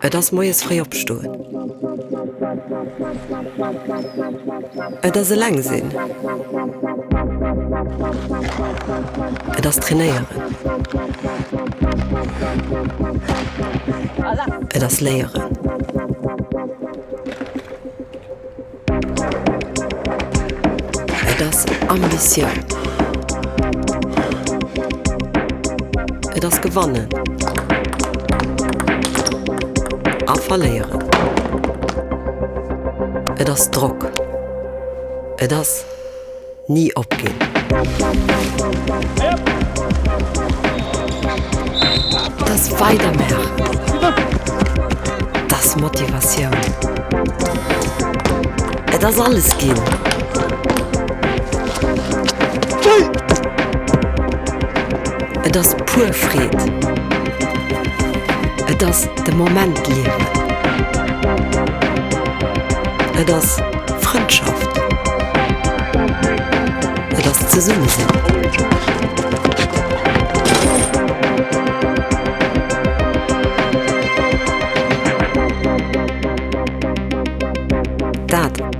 Et ass moies fréi opstoen. Et ass eleng sinn. Et ass trainéieren. Et ass léieren. Et ass Ambitioun. Et ass gewannen a verléieren. Et ass Drock. Et ass. Ni opginn. Et ass weidermaachen. Et ass Motivatioun. Et ass alles ginn. Et ass pur Freed. Et ass de Moment liewen. Et ass Frëndschaft. Et ass Zesummesinn. Dat.